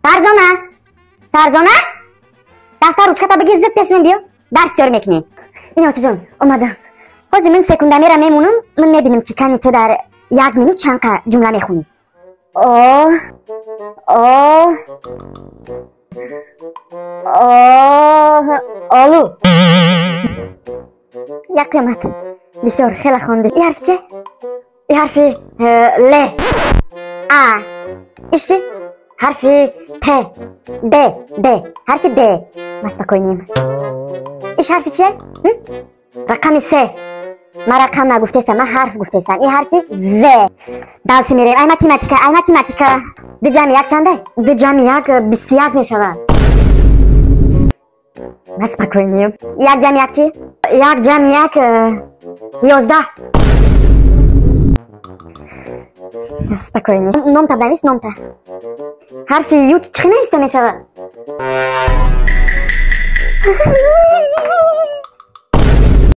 Фарзона, Фарзона, дафтар ручката бигир, зуд пеш ман биё, дарс тиёр мекунем. Ин очаҷон, омадам. Ҳозир ман секундамера мемонам, ман мебинам, ки кани ту дар як минут чанд қа ҷумла мехонӣ. О, о, о, олу. Як қиёмат. Бисёр хеле хондӣ. И ҳарфи че? И ҳарфи Л. А. Иши? Ҳарфи Т. Д. Д. Ҳарфи Д. Ма спокойнем. Иш ҳарфи че? Рақами се. Ма рақам нагуфтесам, ма ҳарф гуфтесам. И ҳарфи З. Дальше мерем. Ай математика, ай математика. Ду ҷамъи як чанде? Ду ҷамъи як 21 мешавад. Ма спокойнем. Як ҷамъи як чӣ? Як ҷамъи як 11. Спокойно. Номта бинавис, номта. Ҳарфи Ю чӣ нависта мешавад?